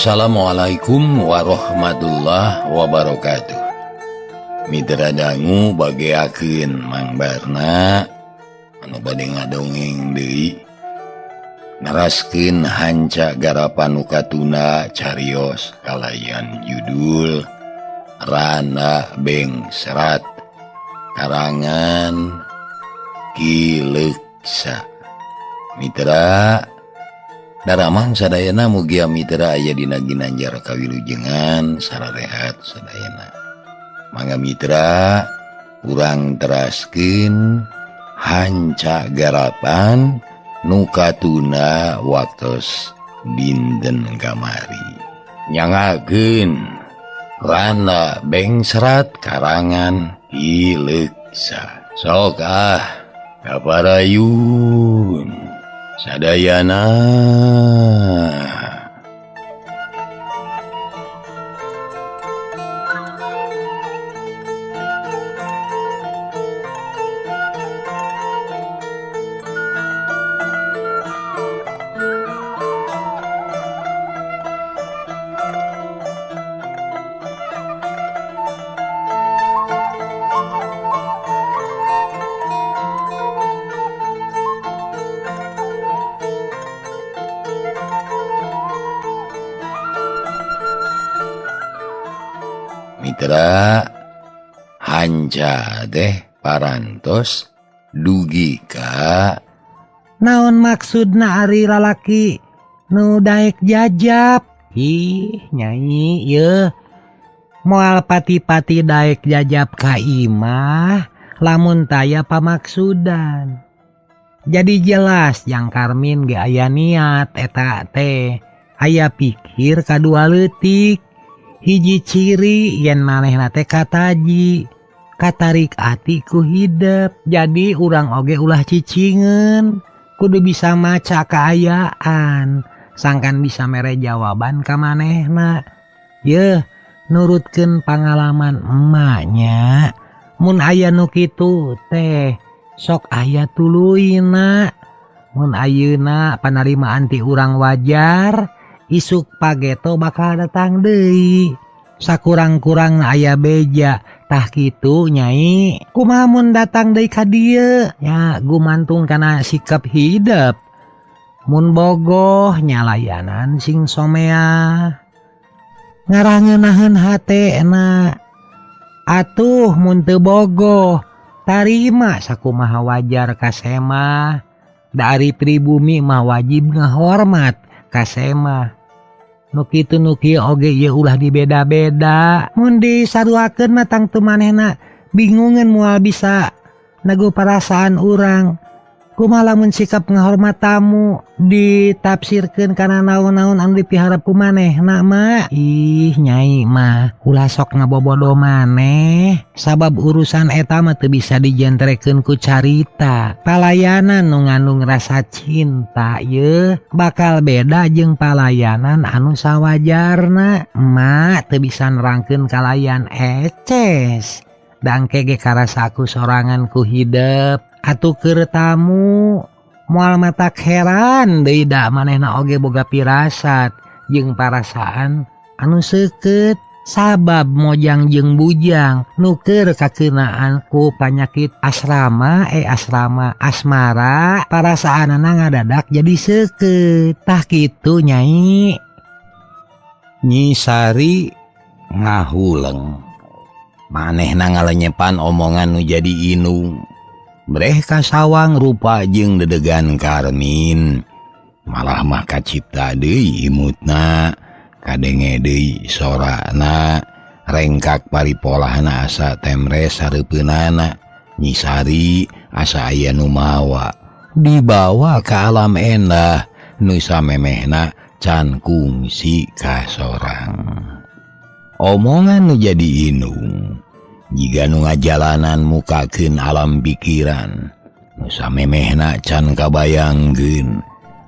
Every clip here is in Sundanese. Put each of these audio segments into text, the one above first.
Assalamualaikum warahmatullahi wabarakatuh. Mitra dangu bageakeun Mang Barna anu bade ngadongeng deui neraskeun hanca garapan nu katuna carios kalayan judul Rana Bengserat karangan Ki Leksa. Mitra Daramang sadayana mugia mitra aya dina ginanjar kawilujengan sararehat sadayana. Mangga mitra urang teraskeun hanca garapan nu katuna waktos dinten kamari. Nyangakeun Rana Bengserat karangan Ki Leksa. Sok ah kaparayun sadayana. Mitra hanca deh parantos dugi ka naon maksudna ari lalaki nu daek jajab. Ih nyanyi ye moal pati-pati daek jajab ka imah lamun taya pamaksudan. Jadi jelas yang Karmin ge aya niat eta teh aya pikir kadua leutik. Hiji ciri yen manehna teh kataji katarik ati ku hidep. Jadi urang oge ulah cicingeun, kudu bisa maca kaayaan sangkan bisa mere jawaban ka manehna. Yeuh nurutkeun pangalaman emaknya mun aya nu kitu teh sok aya tuluyna. Mun ayeuna panarimaan ti urang wajar, isuk pageto bakal datang deui. Sakurang-kurang aya beja tah kitu nyai. Kumaha mun datang deui ka dieu nya gumantung kana sikap hidep. Mun bogoh nyalayanan sing somea ngarangeunaheun hatena. Atuh mun teu bogoh tarima sakumaha wajar ka semah. Da ari pribumi mah wajib ngahormat ka semah. Nu kitu nu kieu oge ieu ulah dibeda-beda. Mun disaruakeun mah tangtu manehna bingungeun moal bisa nagu perasaan urang. Kumaha lamun sikap ngahormat tamu ditafsirkeun kana naon-naon anu dipiharap ku manehna mah. Ih nyai mah ulah sok ngabobodo maneh sabab urusan eta mah teu bisa dijentrekeun ku carita. Palayanan nu ngandung rasa cinta yeuh bakal beda jeung palayanan anu sawajarna. Emak teu bisa nerangkeun kalayan eces. Dangke ge karasa aku sorangan ku hidep. Atuh keur tamu moal matak heran deui da manehna oge boga pirasat jeung parasaan anu seukeut sabab mojang jeung bujang nu keur kakeunaan ku panyakit asrama asrama asmara parasaanana ngadadak jadi seukeut. Tah kitu nyai. Nyi Sari ngahuleng manehna ngalenyepan omongan nu jadi inung. Breh kasawang rupa jeung dedegan Karmin. Malah mah kacipta deui imutna, kadenge deui sorana, rengkak paripolahna asa temres hareupeunana. Nyi Sari asa aya nu mawa, dibawa ka alam endah nu samemehna can kungsi ka sorang. Omongan nu jadi inung jiga nu ngajalanan mukakeun alam pikiran nu samemehna can kabayangkeun.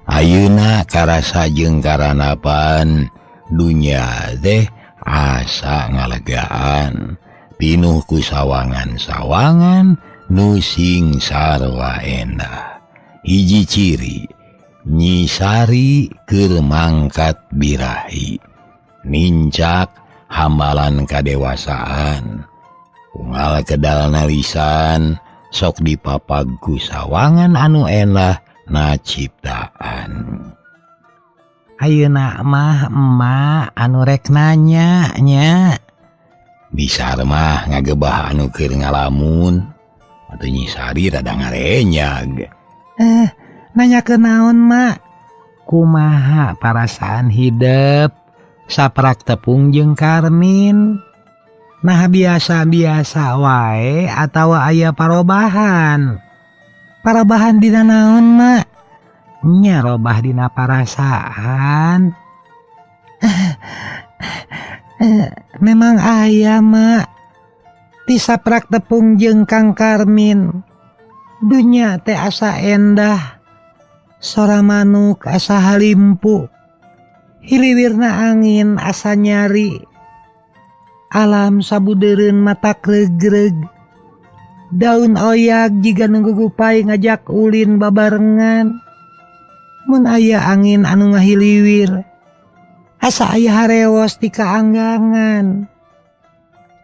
Ayeuna karasa jeung karanapan dunya teh asa ngalegaan pinuh ku sawangan-sawangan nu sing sarua endah. Hiji ciri Nyi Sari keur mangkat birahi. Nincak hambalan kadewasaan. Unggal kedalna lisan sok dipapag ku sawangan anu endah na ciptaan. Ayeuna mah emak anu rek nanya nya. Bisar mah ngagebah anu keur ngalamun atuh Nyi Sari rada ngarenyag. Nanya ke naon mak? Kumaha parasaan hidep saprak tepung jeung Karmin? Nah biasa-biasa wae atawa aya parobahan? Parobahan dina naon mak? Nya robah dina parasaan. Memang aya mak. Ti saprak tepung jeung Kang Karmin dunya teh asa endah. Sora manuk asa halimpu, hiliwirna angin asa nyari, alam sabudeureun mata kregreg, daun oyag jiga nu gugupai ngajak ulin babarengan. Mun aya angin anu ngahiliwir, asa aya harewos ti kaanggangan.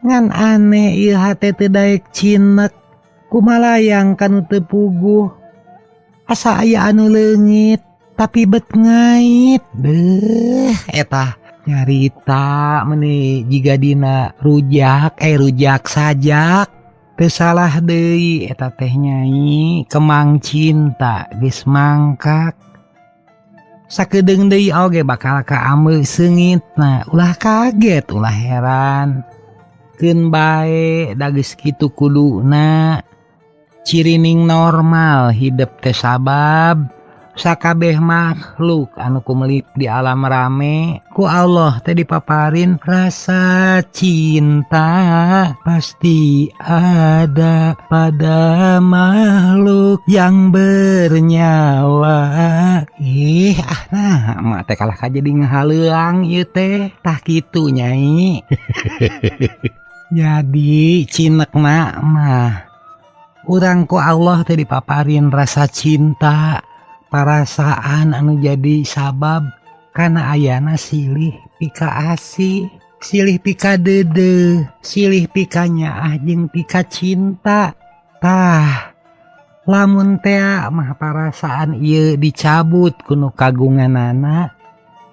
Ngan aneh ieu hate teu daek cinek, kumalayang kanu teu puguh. Asa aya anu leungit tapi bet ngait. Deuh eta nyarita meuni jiga dina rujak rujak sajak. Teu salah deui eta teh nyai, kemang cinta geus mangkak. Sakedeung deui oge bakal kaameu seungitna, ulah kaget ulah heran. Keun bae da geus kitu kuduna. Cirining normal hidep teh sabab sakabeh makhluk anu kumelip di alam rame ku Allah teh dipaparin rasa cinta pasti ada pada makhluk yang bernyawa. Ih ah nah mak teh kalah ka jadi ngahaleuang ieu teh tah kitu nyai. Jadi cinek mak mah urang ku Allah teh dipaparin rasa cinta, parasaan anu jadi sabab kana ayana silih pika asih, silih pika deudeuh, silih pika nyaah jeung pika cinta. Tah, lamun tea mah parasaan ieu dicabut ku nu kagunganana,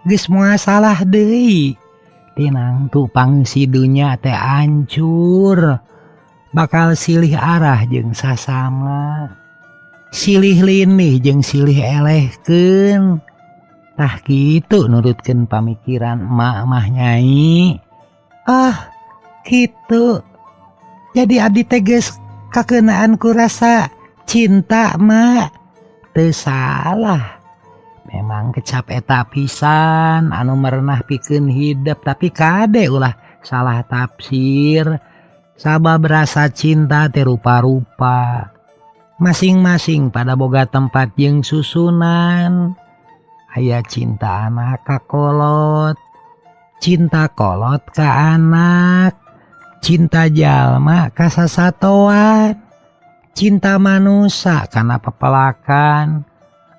geus moal salah deui. Tinangtu pangsi dunya teh hancur. Bakal silih arah jeung sasama, silih linih jeung silih elehkeun. Tah kitu nurutkeun pamikiran emak mah nyai. Ah kitu. Jadi abdi teh geus kakeunaan ku rasa cinta mak. Teu salah. Memang kecap eta pisan anu merenah pikeun hidep, tapi kade ulah salah tafsir. Sabab rasa cinta teh rupa-rupa, masing-masing pada boga tempat jeung susunan. Aya cinta anak ka kolot, cinta kolot ka anak, cinta jalma ka sasatoan, cinta manusa kana pepelakan.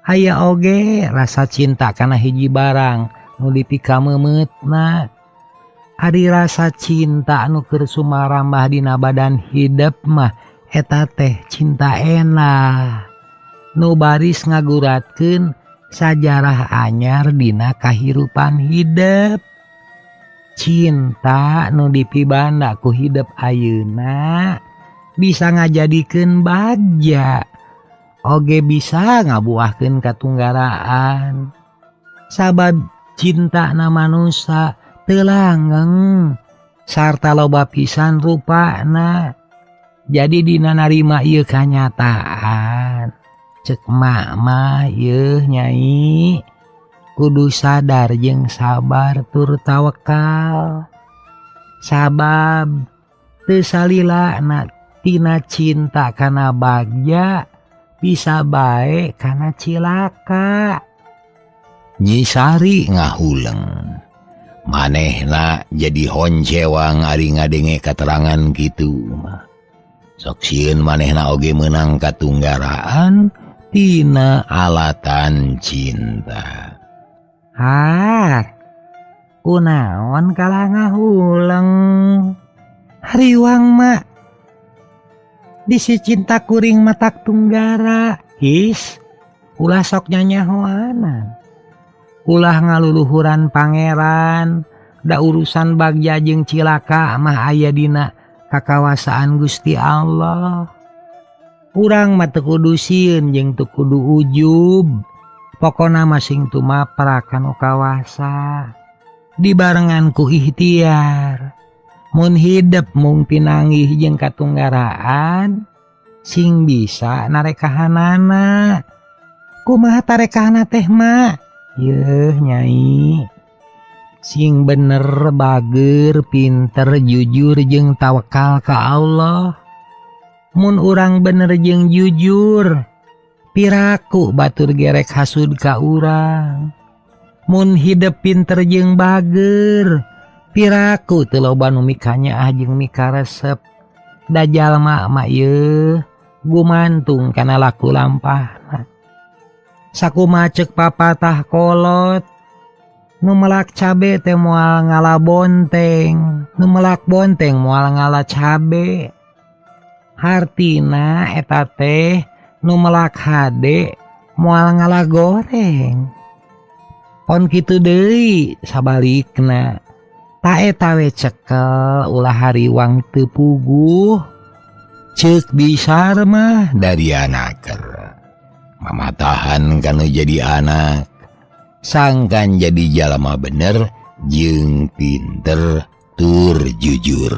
Aya oge rasa cinta kana hiji barang nu dipikamemeutna. Ari rasa cinta anu keur sumarambah dina badan hidep mah eta teh cinta enah nu baris ngaguratkeun sajarah anyar dina kahirupan hidep. Cinta nu dipibanda ku hidep ayeuna bisa ngajadikeun bagja, oge bisa ngabuahkeun katunggaraan. Sabab cinta na manusa teu langgeng sarta loba pisan rupana. Jadi dina narima ieu kanyataan, cek mak mah ieu nyai kudu sadar jeung sabar tur tawakal. Sabab teu salila na tina cinta kana bagja bisa bae kana cilaka. Nyi Sari ngahuleng. Manehna jadi honcewang ari ngadenge katerangan kitu mah. Sok sieun manehna oge meunang katunggaraan tina alatan cinta. Har, Kunaon kalah ngahuleng. Hariwang mak. Bisi cinta kuring matak tunggara. His, ulah sok nyanyahoanan. Ulah ngaluluhuran pangeran. Da urusan bagja jeung cilaka mah aya dina kakawasaan Gusti Allah. Urang mah teu kudu sieun jeung teu kudu ujub. Pokona mah sing tumaprak kanu kawasa. Dibarengan ku ikhtiar. Mun hidep mung pinanggih jeung katunggaraan sing bisa narekahanana. Kumaha tarekahana teh mak? Yeuh nyai. Sing bener, bager, pinter, jujur jeung tawakal ka Allah. Mun urang bener jeung jujur, piraku batur gerek hasud ka urang. Mun hidep pinter jeung bager, piraku teu loba nu mikanyaah jeung mikaresep. Da jalma mah yeuh gumantung kana laku lampahna. Sakumaha ceuk papatah kolot, nu melak cabe teh moal ngala bonteng, nu melak bonteng moal ngala cabe. Hartina eta teh nu melak hade moal ngala goreng. Pon kitu deui sabalikna. Ta eta we cekel ulah hariwang teu puguh. Ceuk bisar mah dari anaker. Mamatahan kanu jadi anak. Sangkan jadi jalma bener jeung pinter tur jujur.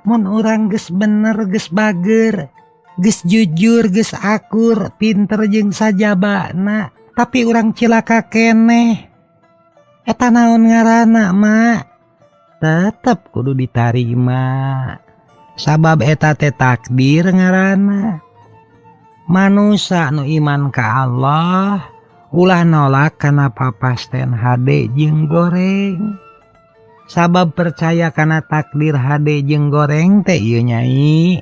Mun urang geus bener geus bager, geus jujur geus akur, pinter jeung sajabana, tapi urang cilaka keneh. Eta naon ngaranna mak? Tetep kudu ditarima. Sabab eta teh takdir ngaranna. Manusa nu iman ka Allah ulah nolak kana papasten hade jeung goreng. Sabab percaya kana takdir hade jeung goreng teh ieu nyai.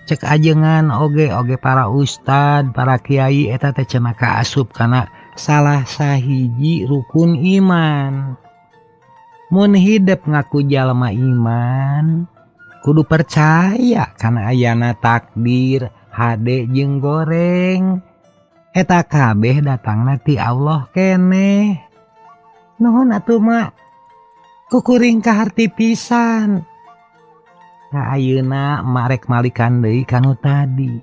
Cek ajengan oge para ustad, para kiai eta teh cenah kaasup kana salah sahiji rukun iman. Mun hidep ngaku jalma iman, kudu percaya kana ayana takdir hade jeung goreng. Eta kabeh datangna ti Allah keneh. Nuhun atuh mak, kukuring kaharti pisan. Ka ayeuna marek malikan deui kanu tadi.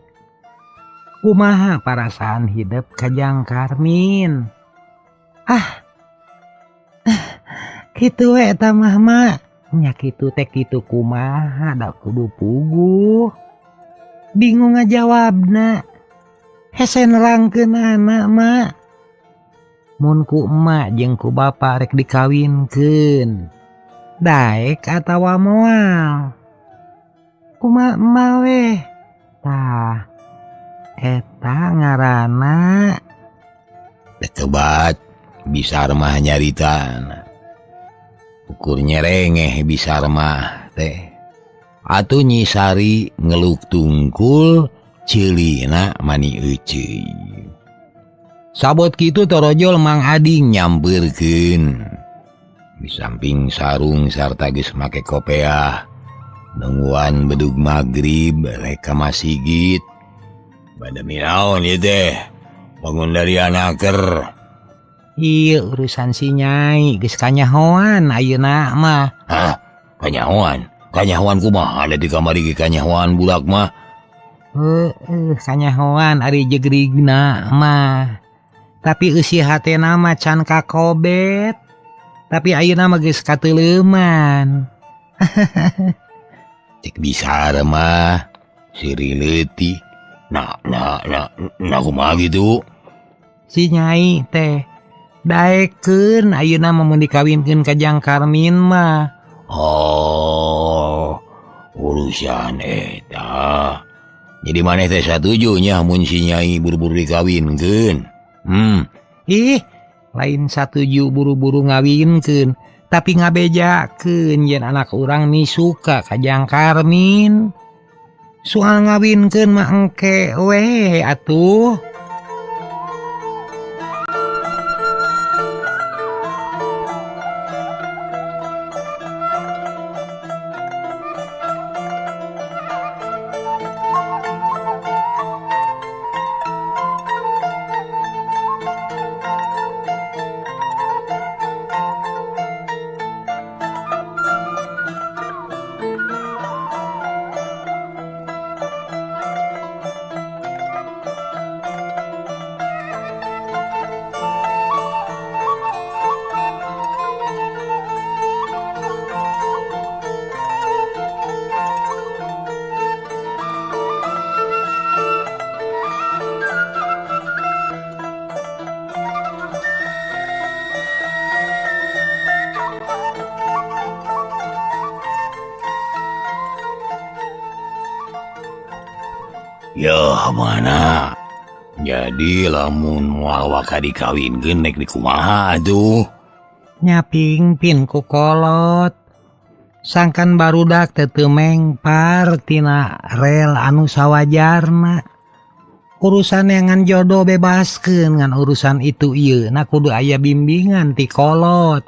Kumaha parasaan hidep kajang Karmin? Ah, kitu we eta mah mak. Nya kitu teh kitu kumaha da kudu puguh. Bingung ngajawabna. Hese nerangkeun anak mak. Mun ku emak jeung ku bapa rek dikawinkeun, daek atawa moal? Kumaha emak weh? Tah, eta ngaranna tekebat bisa mah nyaritana. Ukur nyerengeh bisa mah teh. Atuh Nyi Sari ngeluk tungkul ceulina mani euceuy. Sabot kitu torojol Mang Ading nyampeurkeun. Di samping sarung sarta geus make kopeah. Nungguan bedug magrib rek ka masigit. Bade minaon ieu teh? Bangun dari anaker. Ieu urusan si Nyai geus kanyahoan ayeuna mah. Hah? Kanyahoan? Kanyahoan kumaha ada di kamari ge kanyahoan budak mah? Heueuh, kanyahoan ari jegrigna mah. Tapi eusi hatena mah can kakobet. Tapi ayeuna mah geus kateuleman. Cek bisa mah siri leutik. Nah nah nah nah kumaha gitu? Si Nyai teh daekeun ayeuna mah mun dikawinkeun ka Jang Karmin mah. Oh, urusan eta. Jadi maneh teh satuju nya mun si Nyai buru-buru dikawinkeun. Ih, lain satuju buru-buru ngawinkeun, tapi ngabejakeun yen anak urang misuka ka Jang Karmin. Soal ngawinkeun mah engke we atuh. Yeuh mana jadi lamun moal waka dikawinkeun rek dikumaha atuh nya pingpin ku kolot sangkan barudak teu teu mengpar tina rel anu sawajarna urusan ngan jodoh bebaskeun ngan urusan itu ieu na kudu aya bimbingan ti kolot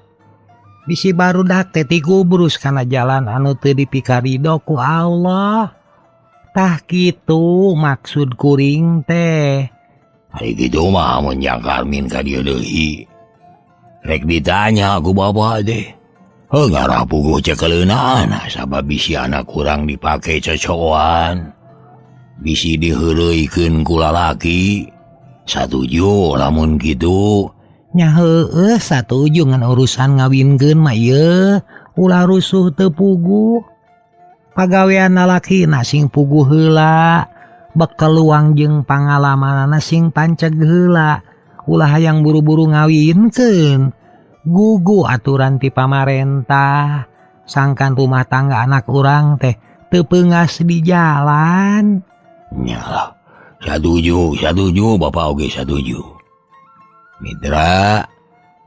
bisi barudak teh tigubrus kana jalan anu teu dipikarido ku Allah tah kitu maksud kuring teh. Ari kitu mah mun jang Karmin ka dieu deui rek ditanya ku bapak teh. Heuh ngarah puguh cekeleunaan sabab bisi anak kurang dipake cocoan. Bisi diheureuykeun ku lalaki. Satuju lamun kitu. Nya heueuh satuju ngan urusan ngawinkeun mah ieu ulah rusuh teu puguh. Pagawean lalaki na sing puguh heula, bekeluang jeung pangalamanana sing panceg heula, ulah hayang buru-buru ngawinkeun. Gugu aturan ti pamarentah, sangkan rumah tangga anak urang teh teu peungas di jalan. Nya lah, satuju bapak oge satuju. Mitra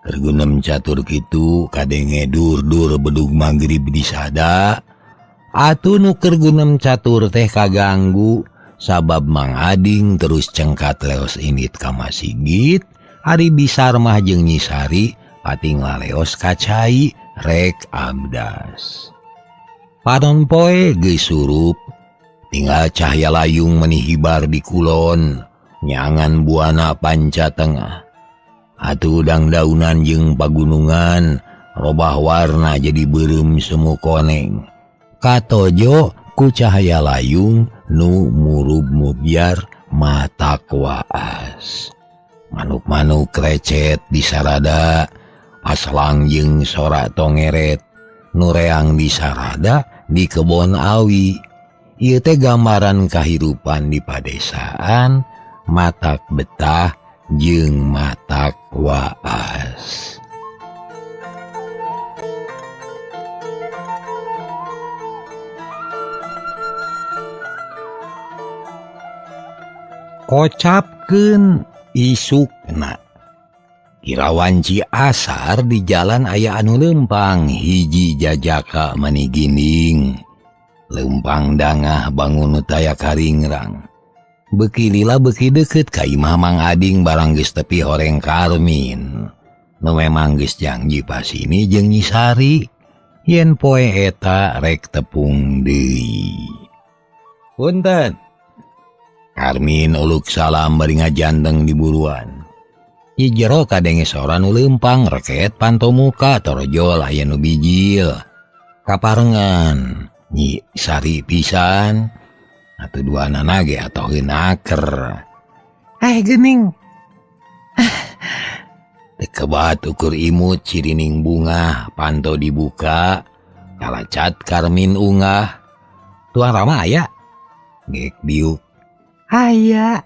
keur gunem catur kitu kadenge dur-dur bedug magrib disada. Atuh nu keur gunem catur teh kaganggu sabab Mang Ading terus cengkat leos indit ka masigit, ari Bisar mah jeung Nyi Sari pating laleos ka cai rek abdas. Panon poe geus surup, tinggal cahaya layung menihibar di kulon, nyangan buana panca tengah. Atuh dangdaunan jeung pagunungan robah warna jadi beureum semu koneng. Katojo ku cahaya layung nu murub mubyar matak waas. Manuk-manuk recet di sarada, paslang jeung sorak tongeret, nu reang di sarada di kebon awi. Ieu teh gambaran kahirupan di padesaan, matak betah jeung matak waas. Kocapkeun isukna. Kirawanci asar di jalan aya anu lempang hiji jajaka mani ginding. Lempang dangah bangun nu taya karingrang. Beuki lila beuki deukeut ka imah Mang Ading barang geus tepi horeng Karmin. Nu memang geus janji pasini jeung Nyi Sari yen poe eta rek tepung deui. Punten. Karmin uluk salam bari ngajanteng di buruan. Di jero kadenge sora nu leumpang reket panto muka torojol aya nu bijil. Kaparengan Nyi Sari pisan atuh duanana ge atoheun aker. Geuning. Teu kebat ukur imut cirining bunga panto dibuka kalacat Karmin ungah. Tuang Rama aya? Gek diuk. Aya,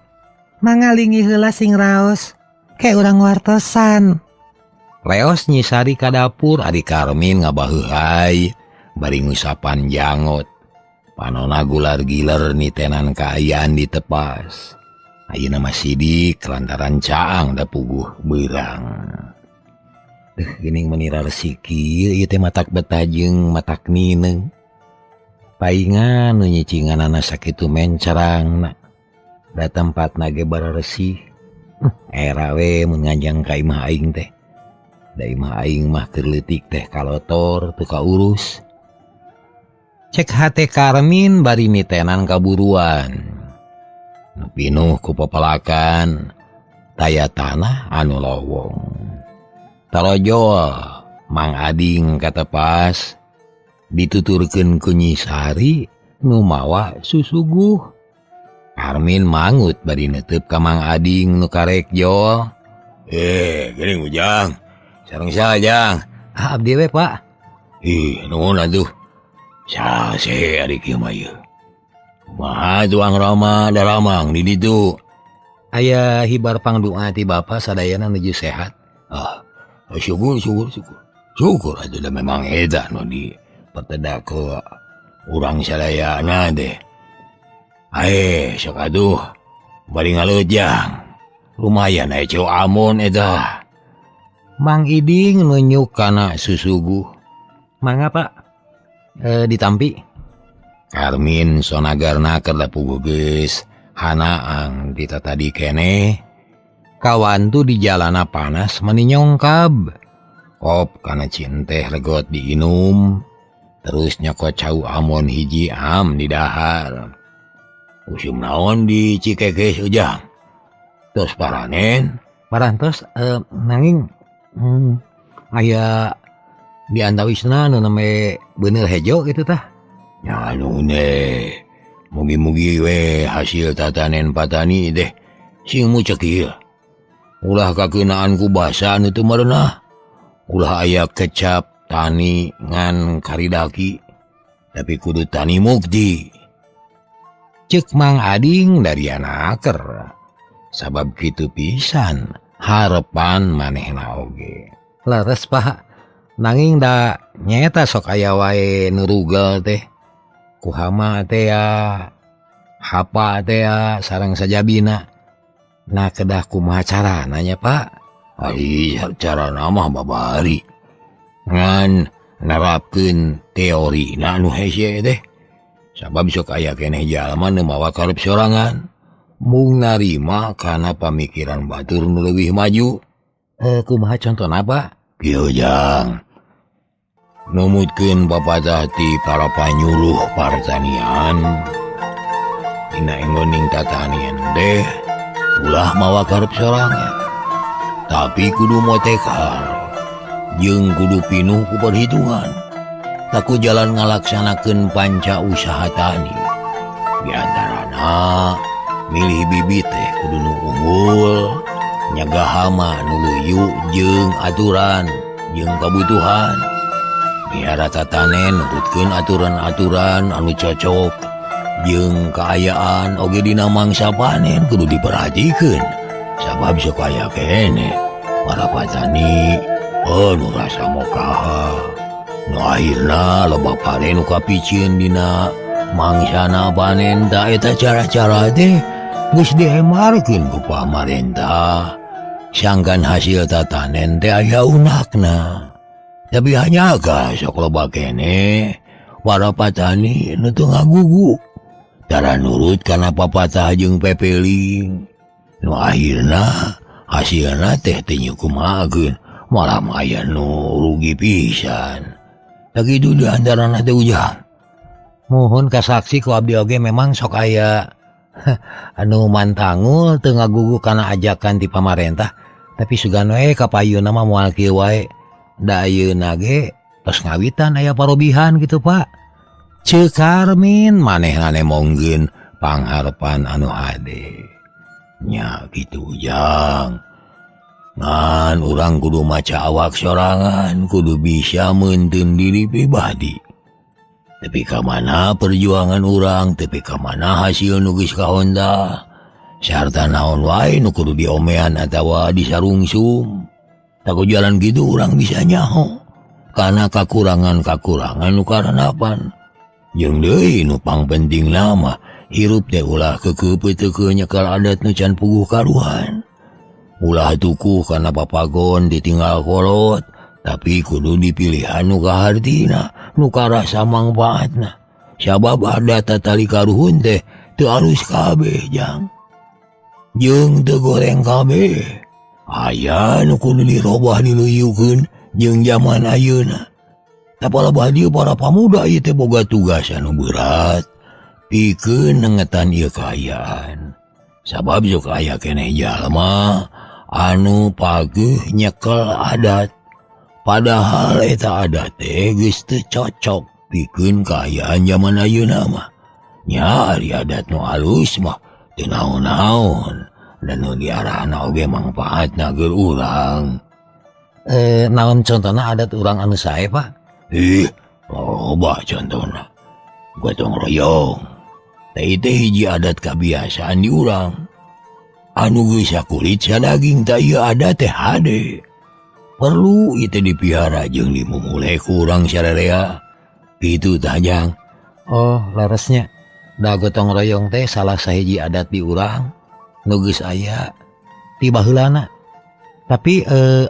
mangalingi heula sing raos, ke urang wartosan. Leos Nyi Sari ka dapur ari Karmin ngabaheuhai bari ngusapan jangot. Panona gular giler nitenan kaayaan ditepas. Ayeuna mah sidik lantaran caang da puguh beurang. Deuh geuning meni raresik kieu ieu teh matak betah jeung matak nineung. Paingan nu nyicinganana sakitu mencerangna. Da tempatna ge bararesih. Era we mun nganjang ka imah aing teh. Da imah aing mah keur leutik teh kalotor teu kaurus. Cek hate Karmin bari nitenan kaburuan. Nu pinuh ku popelakan taya tanah anu lowong. Tarojol Mang Ading katepas dituturkeun ku Nyi Sari nu mawa susuguh. Karmin mangut bari neuteub ka Mang Ading nu karek jol. Geuning Ujang. Sareng saha Jang? Ah, abdi we, Pak. Ih, nuhun atuh. Sase ari kieu mah ieu. Kumaha tuang Rama daramang di ditu? Aya hibar pangdoa ti Bapa sadayana nuju sehat. Ah, syukur syukur syukur. Syukur atuh da memang eta nu di petedak ku urang sadayana teh. Ae sok aduh bari ngalejang. Lumayan aya ceu Amon eta. Mang Iding nunjuk kana susuguh. Mangga Pak. Ditampi. Karmin sonagarna keur puguh geus hanaang di tadi keneh. Kawantu di jalana panas meni nyongkab. Kop kana cinteh legot diinum. Terus nyokot cau Amon hiji am di dahar. Usum naon di Cikekes ujang. Terus paranen. Parantos nanging aya di antawisna nu name beuneur hejo kitu tah. Nya anu ne. Mugi-mugi we hasil tatanen patani deh sing mucekil. Ulah kakeunaan ku basa anu teu merenah. Ulah aya kecap tani ngan karidaki tapi kudu tani mukti. Cek Mang Ading dari anaker. Sabab kitu pisan harepan manehna oge. Leres Pak. Nanging da nyaeta sok aya wae nu rugel teh. Kuhama teh ya, hapa teh ya, sareng sajabina. Nah kedah kumaha carana nya Pak? Ai carana mah babari. Ngan nerapkeun teorina anu hese teh. Sabab sok aya keneh jalma nu mawa karep sorangan. Mung narima kana pamikiran batur nu leuwih maju. Kumaha contona Pak? Kieu jang. Numutkeun papatah ti para panyuluh partanian. Dina enggoning tatanian teh ulah mawa karep sorangan. Tapi kudu motekar jeung kudu pinuh ku perhitungan. Taku jalan ngalaksanakeun panca usaha tani. Di antarana milih bibit teh kudu nu unggul, nyaga hama nu luyu jeung aturan jeung kabutuhan. Miara tatanen nurutkeun aturan-aturan anu cocok jeung kaayaan oge dina mangsa panen kudu diperhatikeun. Sabab sok aya keneh para patani nu rasa mokaha. Nu akhirna loba panen nu kapiceun dina mangsana panen ta eta cara-cara teh geus diemarkeun ku pamarentah. Sangkan hasil tatanen teh aya unakna. Tapi hanya sok loba keneh para patani nu teu ngagugu. Tara nurut kana papatah jeung pepeling. Nu akhirna hasilna teh teu nyukumakeun, malah aya nu rugi pisan. Sakitu di antarana teh ujang. Muhun kasaksi ku abdi oge memang sok aya anu mantangul teu ngagugu kana ajakan ti pamarentah, tapi sugan we kapayunna mah moal kieu wae. Da ayeuna ge tos ngawitan aya parobihan gitu Pak. Ceuk Karmin manehna nemongkeun pangharepan anu hade. Nya kitu ujang. Ngan urang kudu maca awak sorangan, kudu bisa meunteun diri pribadi. Tepi ka mana perjuangan urang, tepi ka mana hasil nu geus kahonda. Sarta naon wae nu kudu diomean atawa disarungsum. Taku jalan gitu urang bisa nyaho karena kakurangan-kakurangan nu karanapan. Jeung deui nu pangpenting mah hirup teh ulah keukeupeut nyekel adat nu can puguh karuhan. Ulah tukuh kana papagon ditinggal kolot, tapi kudu dipilihan nu kahartina, nu karasa mangfaatna. Sabab adat tatali karuhun teh teu alus kabeh jang. Jeung teu goreng kabeh. Aya nu kudu dirobah diluyukeun jeung jaman ayeuna. Tapalabah dieu para pamuda ieu teh boga tugas anu berat pikeun nengetan ieu kaayaan. Sabab sok aya keneh jalma anu pageuh nyekel adat. Padahal eta adat teh geus teu cocok pikeun kaayaan jaman ayeuna mah. Nya ari adat nu alus mah teu naon-naon. Dan nu diarahna oge mangfaatna keur urang. Naon contona adat urang anu sae Pak? Ih, loba contona. Gotong royong. Teh teh hiji adat kabiasaan di urang. Anu geus sakulit sadaging tah ieu adat teh hade. Perlu ieu teh dipiara jeung dimumule ku urang sararea. Kitu tah jang. Oh, leresnya. Da gotong royong teh salah sahiji adat di urang nu geus aya ti baheulana. Tapi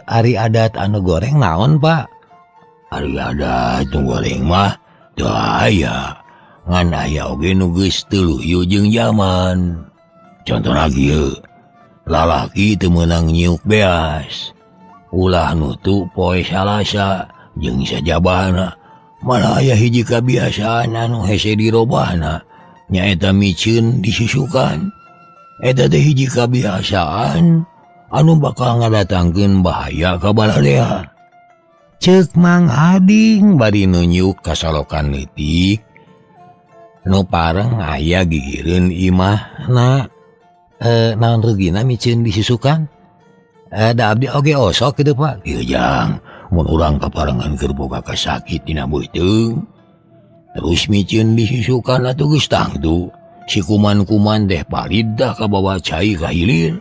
ari adat anu goreng naon Pak? Ari adat nu goreng mah teu aya. Ngan aya oge nu geus teu luyu jeung jaman. Contohna kieu, lalaki teu meunang nyiuk beas. Ulah nutu poe Salasa jeung sajabana. Malah aya hiji kabiasaan anu hese dirobahna, nyaeta miceun disusukan. Eta teh hiji kabiasaan anu bakal ngadatangkeun bahaya ka baladea. Ceuk Mang Ading bari nunjuk ka salokan leutik nu pareng aya gigireun imahna. Naon rugina miceun disusukan? Da abdi oge osok kitu Pak. Ieu jang, mun urang kaparengan keur boga kasakit dina beuteung terus miceun disusukan atuh geus tangtu si kuman-kuman teh palid dah kabawa cai ka hilir.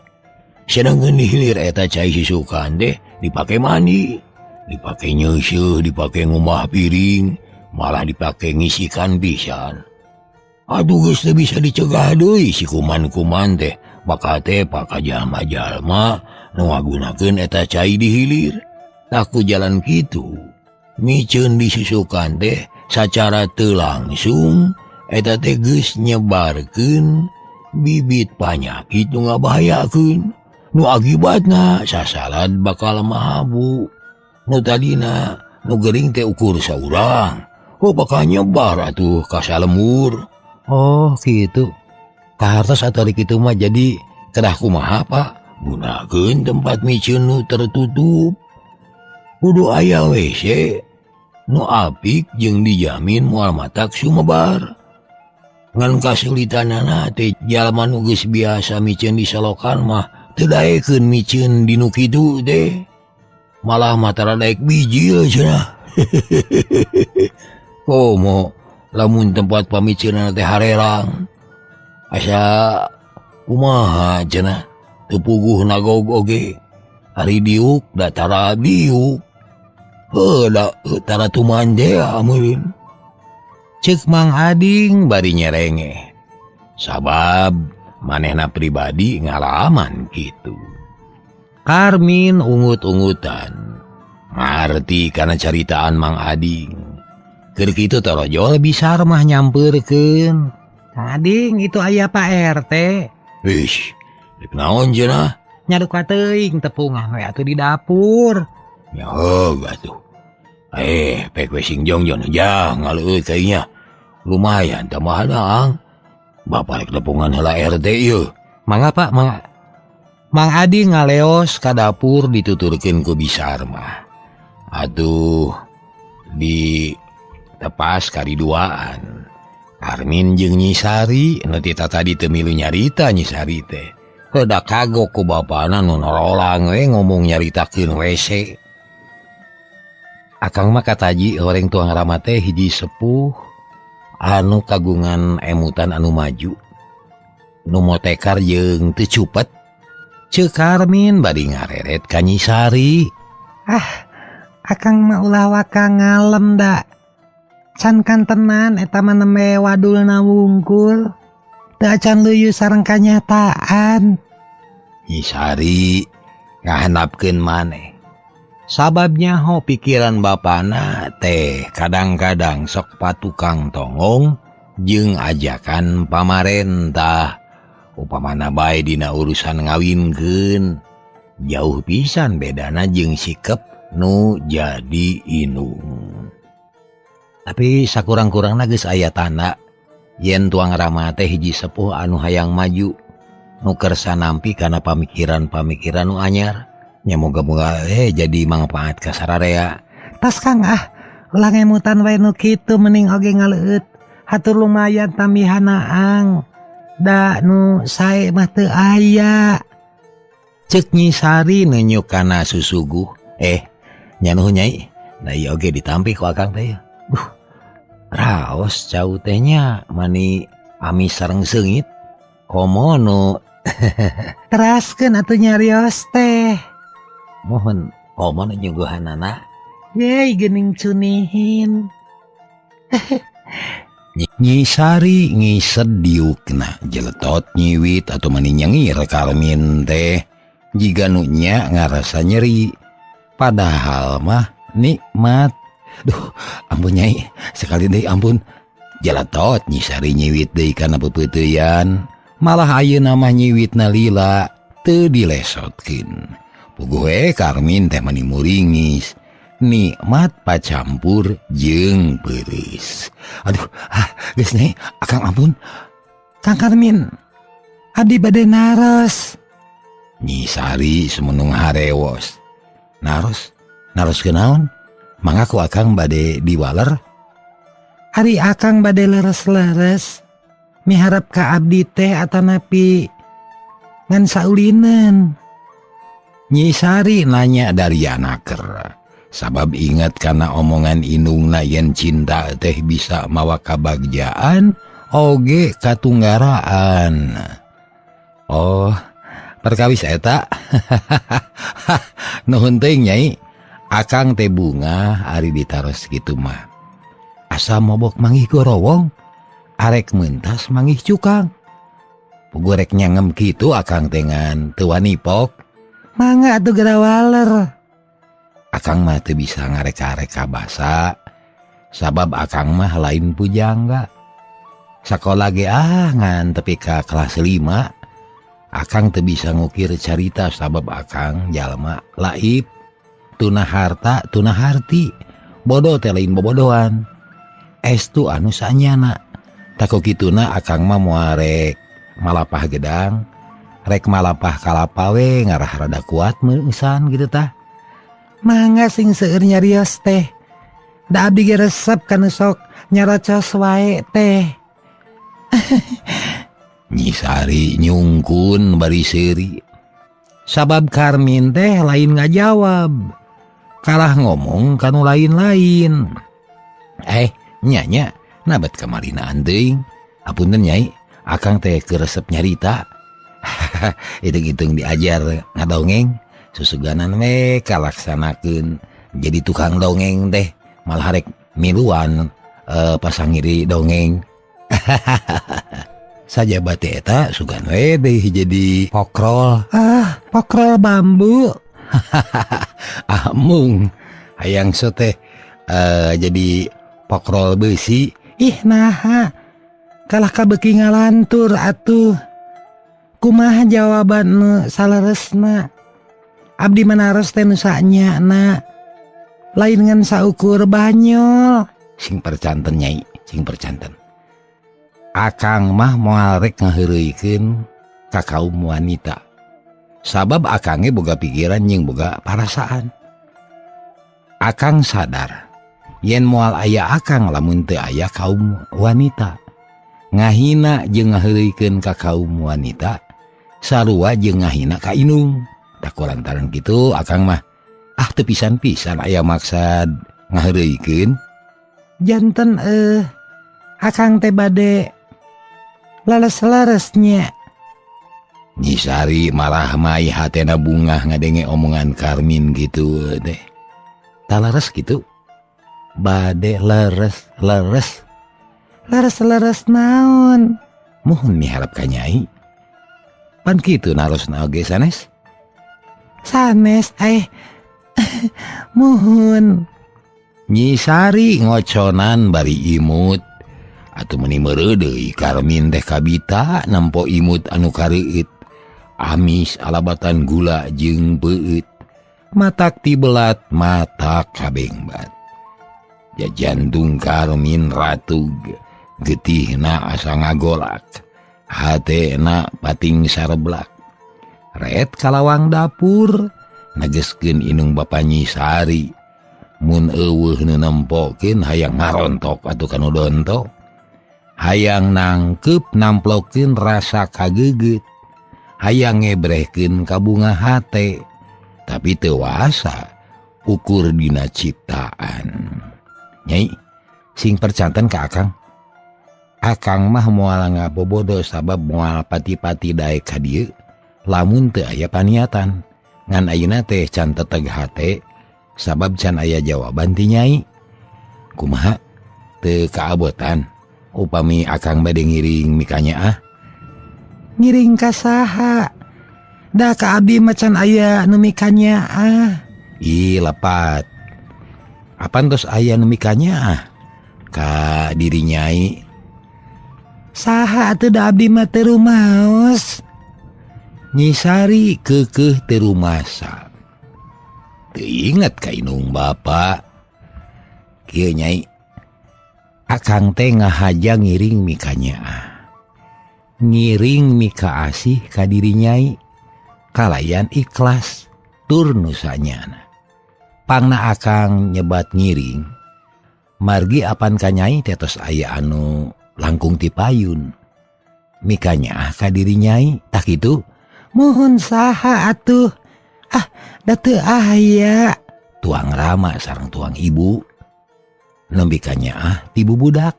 Sedangkan di hilir eta cai susukan teh dipake mandi, dipake nyeuseuh, dipake ngumah piring, malah dipake ngisikan pisan. Aduh geus teu bisa dicegah deui si kuman-kuman teh bakal teh paka jalma-jalma nu ngagunakeun eta cai di hilir. Tah ku jalan kitu miceun disusukan teh sacara teu langsung eta teh geus nyebarkeun bibit panyakit nu ngabahayakeun. Nu akibatna sasalad bakal mahabu. Nu tadina nu gering teh ukur saurang. Oh bakal nyebar atuh ka salemur. Oh kitu. Kahartos atuh ari kitu mah jadi kedah kumaha Pak? Gunakeun tempat miceun nu tertutup. Kudu aya WC nu apik jeung dijamin moal matak sumebar. Ngan kasulitanana teh jalma nu geus biasa miceun di salokan mah teu daekeun miceun di nu kitu teh. Malah matara daek bijil cenah. Komo lamun tempat pamiceunna teh harerang. Asa kumaha cenah teu puguh nagog oge. Ari diuk da tara diuk. Heuh da tara tuman teh meureun. Ceuk Mang Ading bari nyerengeh. Sabab manehna pribadi ngalaman kitu. Karmin ungut-ungutan ngarti kana caritaan Mang Ading. Keur kitu torojol bisa mah nyampeurkeun. Ading itu aya Pak RT. Ish, rek naon cenah? Nyaduka teuing tepungan we atuh di dapur. Ya heuh atuh. Pek we sing jongjon jang ngaleueut kayanya. Lumayan tambahan ang. Bapak rek tepungan heula RT ieu. Mangga Pak, mangga. Mang Adi ngaleos ka dapur dituturkeun ku Bisar mah. Aduh, di tepas kariduaan. Karmin jeung Nyi Sari nu ti tadi teu milu nyarita Nyi Sari teh. Heuda kagok ku bapana nu norolang we ngomong nyaritakeun WC. Akang mah kataji horeng tuang rama teh hiji sepuh anu kagungan emutan anu maju. Nu motekar jeung teu cupet. Ceuk Karmin bari ngareret ka Nyi Sari. Ah, akang mah ulah waka ngalem da. Can kantenan eta mah nembe wadulna wungkul. Teu acan leuyeut sareng kanyataan. Nyi Sari ngahandapkeun maneh. Sababnya ho pikiran bapana teh kadang-kadang sok patukang tonggong jeung ajakan pamarentah. Upamana bae dina urusan ngawinkeun. Jauh pisan bedana jeung sikep nu jadi inung. Tapi sakurang-kurangna geus aya tanda yen tuang rama teh hiji sepuh anu hayang maju nu kersa nampi kana pamikiran-pamikiran nu anyar. Nya moga-moga jadi mangpaat ka sararea. Tas Kang ah, ulah ngemutan wae nu kitu mending oge ngaleueut. Hatur lumayan tamihanaang. Da nu sae mah teu aya. Ceuk Nyi Sari nunjuk kana susuguh. Nya nuhun Nyai. Da ieu oge ditampi ku akang teh. Raos cau teh nya mani amis sareng seungit. Komo nu teraskeun atuh nyarios teh. Mohon komo nu nyuguhanana. Yey geuning cunihin. Nyi Sari ngised diukna jeletot nyiwit atau mani nyengir Karmin teh jiga nu nya ngarasa nyeri padahal mah nikmat. Duh ampun Nyai, sekali deui ampun. Jeletot Nyi Sari nyiwit deui kana peupeuteuyan, malah ayeuna mah nyiwitna lila teu dilesotkeun. Puguh we Karmin teh mani muringis, nikmat pacampur jeung peureus. Aduh, ah geus Nyai, akang ampun. Kang Karmin, abdi bade naros. Nyi Sari semenung harewos. Naros? Naros kunaon? Mangga ku akang bade diwaler. Ari akang bade leres-leres miharep ka abdi teh atanapi ngan saulinan. Nyi Sari nanya dari anaker sabab ingat karena omongan indungna yen cinta teh bisa mawa kabagjaan oge katunggaraan. Oh, perkawis eta. Nuhun teuing Nyai, akang teh bunga ari ditaros kitu mah. Asa mobok manggih gorowong, arek mentas manggih cukang. Pugu rek nyangem kitu akang teh ngan teu wanipok. Mangga atuh geura waler. Akang mah teu bisa ngarek-arek ka basa, sabab akang mah lain pujangga. Sakola ge ah ngan tepi ka kelas 5. Akang teu bisa ngukir carita sabab akang jalma laib, tuna harta, tuna harti. Bodoh teh lain bobodohan. Estu anu sanyana. Tako kituna akang mah moal rek malapah gedang, rek malapah kalapa we ngarah rada kuat meusan gitu tah. Mangga sing seueur nyarios teh. Da abdi ge resep kana sok nyarocos wae teh. Nyi Sari nyungkun bari seuri. Sabab Karmin teh lain ngajawab. Kalah ngomong kanu lain-lain. Nya nabat kamarinaan teuing. Apunten Nyai, akang teh keur resep nyarita. Hitung-hitung diajar ngadongeng, susuganan we kalaksanakeun jadi tukang dongeng teh malah rek miluan pasangiri dongeng. Saja bate eta sugan we deui jadi pokrol. Ah, pokrol bambu. Amung hayang so teh jadi pokrol besi. Ih naha kalah kabeuki ngalantur atuh. Kumaha jawaban nu saleresna? Abdi manaros teh nu sanyana. Lain ngan saukur banyol. Sing percanten Nyai, sing percanten. Akang mah moal rek ngaheureuykeun ka kaum wanita. Sabab akange boga pikiran jeung boga parasaan. Akang sadar yen moal aya akang lamun teu aya kaum wanita. Ngahina jeung ngaheureuykeun ka kaum wanita sarua jeung ngahina ka indung. Tak lantaran kitu akang mah ah teu pisan-pisan aya maksad ngaheureuykeun. Janten akang teh bade leres-leresnya. Nyi Sari malah mai hatena bungah ngadenge omongan Karmin gitu deh. Tah leres gitu. Bade leres leres. Leres-leres naon? Muhun miharap ka Nyai. Pan kitu narosna oge sanes? Sanes muhun. Nyi Sari ngoconan bari imut. Atuh meuni meureuh deui Karmin teh kabita nempo imut anu kareuit. Amis alabatan gula jeung beueut. Matak tibelat matak kabengbat. Jajantung Karmin ratug, getihna asa ngagolak, hatena pating sareblak. Ret kalawang dapur nageskeun inung bapa Nyi Sari. Mun eueuh nu nempokeun hayang ngarontok atuh kanu dontok. Hayang nangkep namplokeun rasa kageget, hayang ngebrehkeun ka bunga hate, tapi teu wasa ukur dina ciptaan. Nyai, sing percanten ka akang. Akang mah moal ngabobodo sabab moal pati-pati daek ka dieu lamun teu aya paniatan. Ngan ayeuna teh can teteg hate sabab can aya jawaban ti Nyai. Kumaha teu kaabotan? Upami akang bade ngiring mikanya ah. Ngiring ka saha? Da ka abdi macan aya nu mikanya ah. Ih lepat. Apan tos aya nu mikanya ah? Ka diri nyai. Saha atuh da abdi mah teu rumaos. Nyisari keukeuh teu rumasa. Teu inget ka indung bapa. Kieu nyai. Akang teh ngahaja ngiring mikanya ah. Ngiring mika asih ka diri nyai. Kalayan ikhlas tur nusanyana. Pangna akang nyebat ngiring. Margi apan ka nyai teh tos aya anu langkung ti payun. Mikanya ah ka diri nyai tah kitu. Muhun saha atuh? Ah, da teu aya. Tuang rama sareng tuang ibu. Nembikanya ah ti bubudak.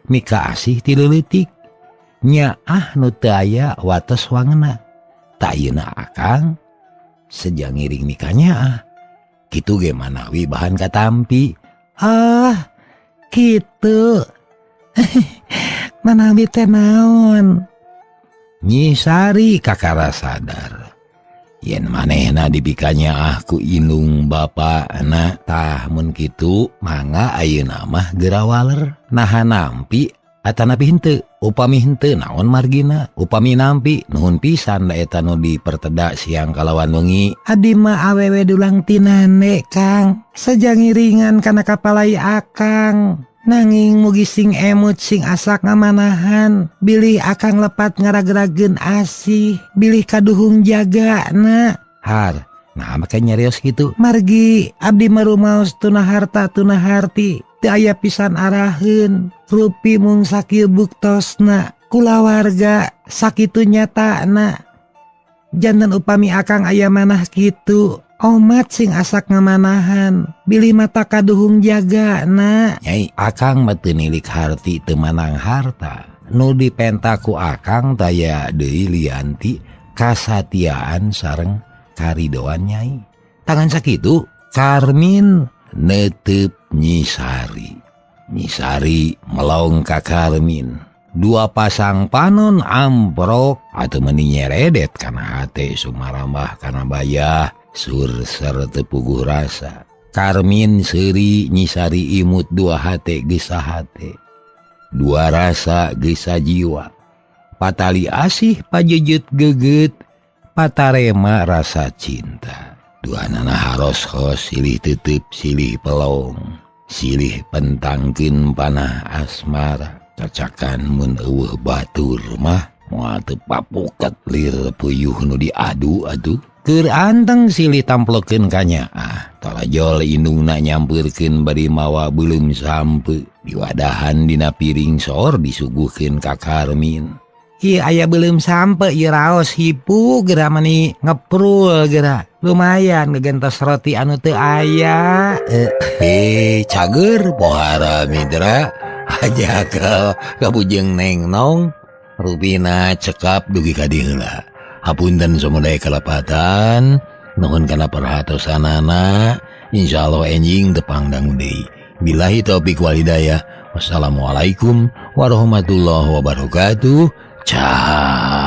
Mika asih ti leutik. Nyaah nu teu aya wates wangna. Tak ayeuna akang seja ngiring mikanya ah. Kitu ge manawi bahan katampi. Ah, kitu. Manawi teh naon? Nyisari kakara sadar. Yen manehna dibikanya ah ku indung bapana tah mun kitu mangga ayeuna mah geura waler. Naha nampi atanapi henteu? Upami henteu naon margina? Upami nampi nuhun pisan da eta nu diperteda siang kalawan wengi. Abdi mah awewe dulang tinane Kang. Seja ngiringan kana kapalai akang. Nanging mugi sing emut sing asak ngamanahan. Bilih akang lepat ngaragrageun asih. Bilih kaduhung jagana. Har, nah make nyarios kitu. Margi abdi marumaos tuna harta tuna harti. Teu aya pisan araheun. Rupi mung sakieu buktosna. Kulawarga sakitu nyatana. Janten upami akang aya manah kitu. Omat sing asak ngamanahan. Bilih mata kaduhung jagana. Nyai, akang mah teu nilik harti teu manang harta. Nu dipenta ku akang taya deui lianti kasatiaan sareng karidoan nyai. Tangan sakitu Karmin netep Nyisari. Nyisari melong ka Karmin. Dua pasang panon amprok atau meni nyeredet kana hate sumarambah kana bayah. Surser teu puguh rasa. Karmin seuri Nyisari imut dua hate geus hate. Dua rasa geus jiwa. Patali asih pajejet geget, patarema rasa cinta. Dua nana haros-hos silih tetep silih pelong. Silih pentangkeun panah asmara. Cacakan mun eueuh batur mah moal teu papuket lir puyuh nu diadu atuh. Keur anteng silih tamplokeun ka nyaah. Talajol indungna nyampeurkeun bari mawa beuleum sampe. Diwadahan dina piring soor disuguhkeun ka Karmin. Ieu aya beuleum sampe ieu raos hipu geura mani ngeprul geura. Lumayan ngegentos roti anu teu aya. Cager pohara mitra. Aja ka bujeng neng nong. Rupina cekap dugi ka dieu heula. Hapunten sumedai kalepatan, nuhun kana perhatosanana, insyaallah enjing tepang dangu deui. Billahi taufik wal hidayah. Wassalamualaikum warahmatullahi wabarakatuh. Ciao.